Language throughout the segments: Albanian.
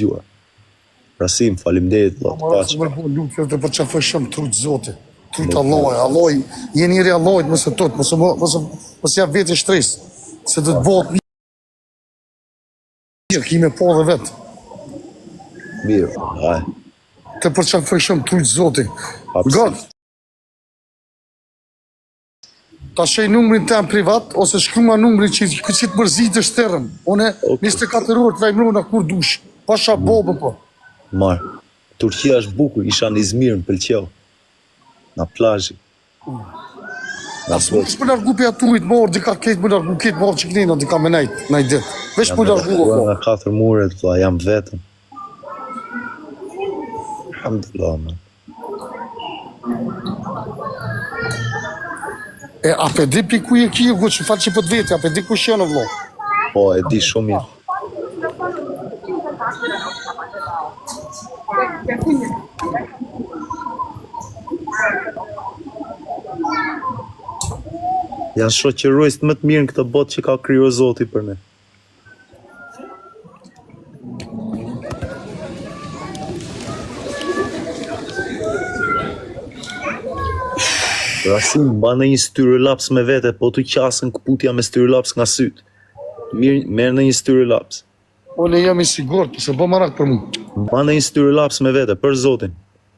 zgjuar. Rasim, faleminderit vëlla, të paç. Më bën lutje të përqafoj shumë t'rujt Zoti. T'rujt Allahu, Allahu, je njeri i Allahut, mos u tut, mos mos mos ja veti stres, se do të bëhet mirë, ki me pa dhe vet. Mirë, haj. Të përqafoj shumë t'rujt Zoti. God. Ta çoj numrin tem privat ose shkruma numrin që që të mërzitesh thirrëm. Unë okay. 24 orë të lajmërona kur dush. Pasha bobën po. Mar. Turqia është bukur, isha në Izmir, më pëlqeu. Në plazh. Na s'po më largu pe aturit më orë, dika ketë më largu, ketë më orë që kënina, dika me nejt, nejt ditë. Veç më largu, po. Nga katër muret, vlla, jam vetëm. Alhamdulillah, man. E a pe di pi ku je ki, ku që falë që po të veti, a pe di kush janë vëlla? Po, e di shumë mirë. Janë shoqëruesit më të mirë në këtë botë që ka krijuar Zoti për ne. Rasim, mba ndonjë styrëlaps me vete, po t'u qasën këputja me styrëlaps nga sytë. Mirë, merr ndonjë styrëlaps. Unë jam i sigurt, po s'e bë marak për mu. Mba ndonjë styrëlaps me vete, për zotin.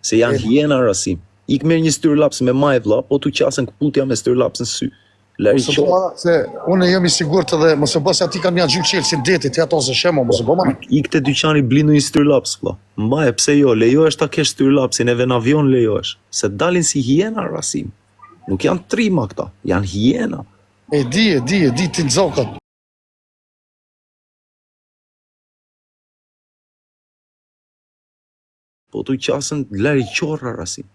Se janë hiena Rasim. Ik merr një styrëlaps me maj vlla, po t'u qasën këputja me styrëlaps në sy. Mos e bë marak se unë jam i sigurt edhe mos e bë se aty kam ja gjyk çelësin detit, ti ato se shemo, mos e bë marak. Ik te dyqani bli ndonjë styrlaps vlla. Mbaje pse jo, lejohesh ta kesh styrlapsin edhe në avion lejohesh. Se dalin si hiena Rasim. Nuk janë trima këta, janë hiena. E di, e di, e di ti nxokat. Po t'u qasën lëri qorra Rasim.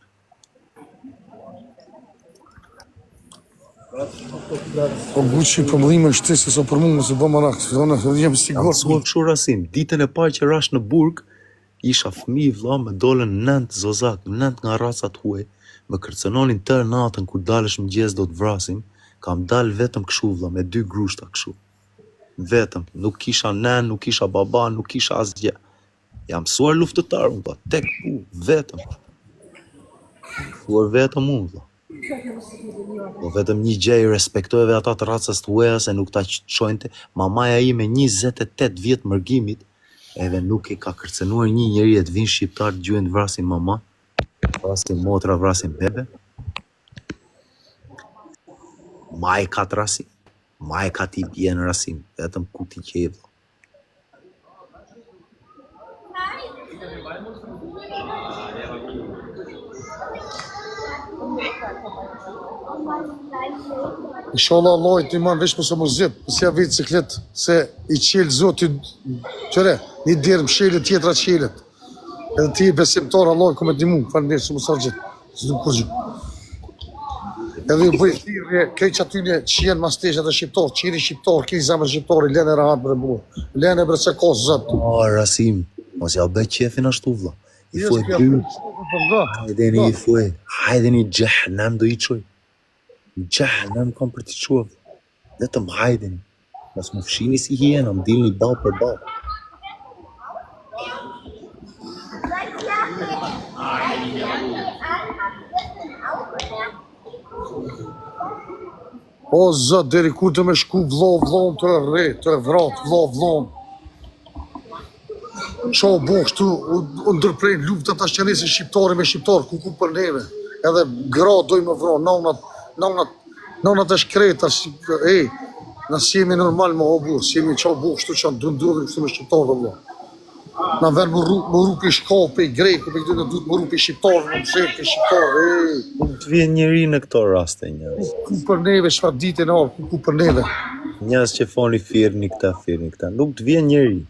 Po Gucci për më dhimë është se so për mua mos e bë marak, se unë jam i sigurt. Jam kështu Rasim, ditën e parë që rash në burg, isha fëmijë vlla, më dolën nëntë zozak, nëntë nga raca të huaj, më kërcënonin tërë natën kur dalësh mëngjes do të vrasim, kam dal vetëm kështu vlla, me dy grushta kështu. Vetëm, nuk kisha nënë, nuk kisha baba, nuk kisha asgjë. Jam mësuar luftëtar unë vlla, tek pu, vetëm. Jam mësuar vetëm unë vlla. Po vetëm një gjë i respektoj edhe ata të racës të huaja se nuk ta çojnë te mamaja ime 28 vjet mërgimit edhe nuk e ka kërcënuar një njeri e të vinë shqiptarë të gjuajnë të vrasin mama, vrasin motra, vrasin bebe. Ma e ka të rasim, ma e ka t'i bjen rasim, vetëm ku t'i qej vlla. Inshallah Allahu të ndihmon veç mos u mërzit, mos ja vit siklet se i çel Zoti qyre, një derë mshelet tjetra çelet. Edhe ti besimtar Allahu ka me të ndihmu, faleminderit shumë sargjit. S'du kurgjë. Edhe ju bëj thirrje krejt qatyne që janë mas tesh edhe shqiptar, që jeni shqiptar, keni zemër shqiptari, lene rahat bre burrë. Lene bre se ka zot. O, Rasim, mos ja bëj qefin ashtu vlla. I thuaj dy. Hajdeni i thuaj, hajdeni xhehenem do i çoj. Xhehenem kam për t'i çuar. Vetëm hajdeni. Mos më fshini si hiena, më dilni ballë për ballë. O zot, deri kur të me shku vlo vlon të rre, të vrat vlo vlon. Qa u bo kështu, u, u ndërprejnë lufta tash që nisin shqiptari me shqiptar, ku ku për neve. Edhe gra dojnë me vra, nanat, nanat, nanat e shkreta, si, e, na s'jemi normal më o burr, s'jemi qa u bo kështu që du ndodhin kështu me shqiptarë vëlla. Na vend më ru, më ru prej shkallë, prej greku, prej këtu, na duhet më ru prej shqiptarëve, më mshet prej shqiptarëve, e. Nuk të vjen njeri në këto raste njerëz. Ku për neve, çfarë dite në orë, ku ku për neve. Njerëz që foni thirrni këta, thirrni këta, nuk të vjen njeri.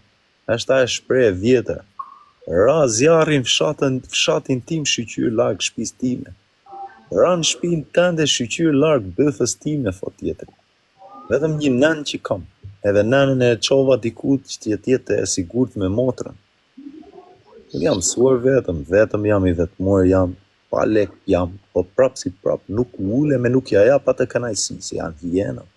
Është ajo shprehje e vjetër. Ra zjarri në fshatën, fshatin tim shyqyr larg shtëpisë time. Ra në shpinë tënde shyqyr larg bythës time, thot tjetri. Vetëm një nënë që kam, edhe nënën e çova diku që të jetë e sigurt me motrën. Unë jam mësuar vetëm, vetëm jam i vetmuar jam, pa lek jam, po prap si prap nuk ulem e nuk ja jap atë kënaqësi, se janë hiena.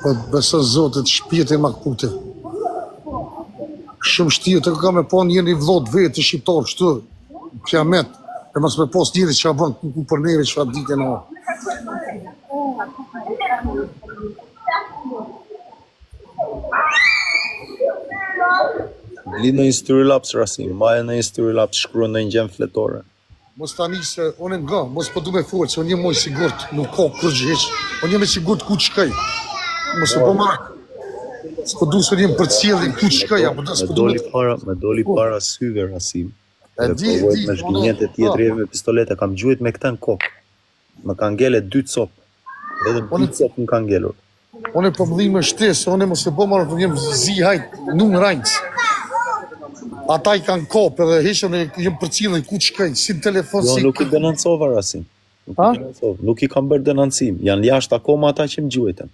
Po besoj Zotit, shpirtin ma këpute. Shumë shtirë, të ka me po njëri vëlla të vetë shqiptar kështu, kiamet, e mos me pos njëri që bën kuku për neve çfarë ditë në. Bli në një stilolaps Rasim, maje në një stilolaps, shkruan në një gjë në fletore. Mos tani se unë nga, mos po du me fol, se unë jam më i sigurt, nuk ka kurrgjë hiç. Unë jam i sigurt ku të shkoj. Mos e bë merak. S'po du se jam përcjellin ku të shkoj, apo do Më s'po du me doli para, më doli para syve Rasim. E Dhe di, e provoi di, me unë- zhgënjente tjetri me pistoletë, kam gjuajt me këtë në kokë. Më ka ngele dy cop. Vetëm dy Unë- cop më ka ngelur. Unë po më dhimë shtesë, unë mos e bë marrë, unë jam zi hajt, numër rajnës. Ata i kanë kop edhe hiç unë jam përcjellin ku të shkoj, si në telefon, Jo, si nuk i denoncova Rasim. Nuk Ha? i denoncova, nuk i kam bërë denoncim. Janë jashtë akoma ata që më gjuajtën.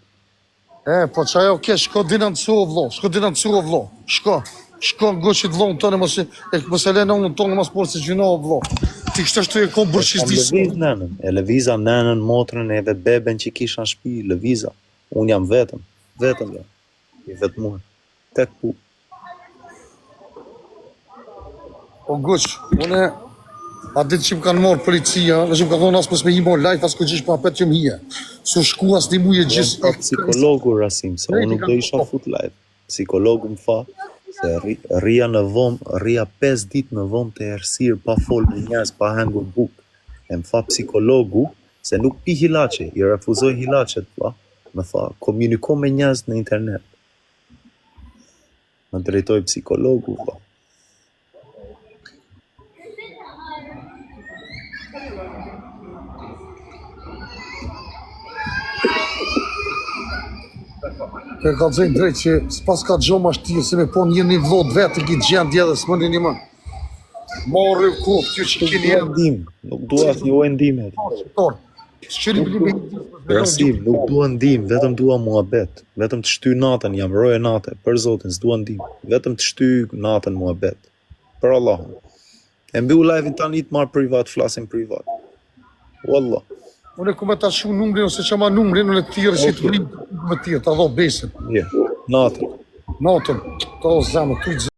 E, po që ajo ke, shko dinancu o vlo, shko dinancu o vlo, shko, shko ngoqit vllon tënë, mos e, e mos e lënë unë tonë, mos por se gjyno o vlo. Ti kështu ashtu e ko Kam bërshis lëviz nënën, e lëviza nënën, motrën, edhe beben që kisha në shtëpi, lëviza. Unë jam vetëm, vetëm jam. I vetmuar. Tek ku. O goq, unë a ditë që më kanë marrë policia, dhe që më kanë thonë as mos me hi mo live, as ku po apet që më hije. Su shku as një muje Jam gjithë. pa psikologu Rasim, se unë nuk do isha Po. fut live. Psikologu më tha se rri, rria në dhomë, rria 5 ditë në dhomë të errësirë pa fol me njerëz, pa hëngur bukë. E më tha psikologu se nuk pi hilaçe, i refuzoj hilaçet, vlla. Më tha, komuniko me njerëz në internet. Më drejtoi psikologu, vlla. E ka zënë drejt që s'pas ka gjo ma shtirë, se me po një një vlo të vetë, i ki gjendje edhe s'më një më. Morë kuftë, ju që Nuk keni dua edhe ndihmë, nuk dua asnjë lloj ndihme. shqiptar. S'qyri bli me Rasim, nuk dua ndihmë, vetëm dua muhabet. Vetëm të shty natën, jam roje nate, për Zotin, s'dua ndihmë. Vetëm të shty natën muhabet. Për Allahun. E mbyll live-in tani të marr privat, flasim privat. Wallah. Unë ku me ta shu numrin ose që ma numrin, unë të thirë si të Okej. vrim, me thirë, ta dho besën. Je. Natën. Natën, ta dho zemër, tu.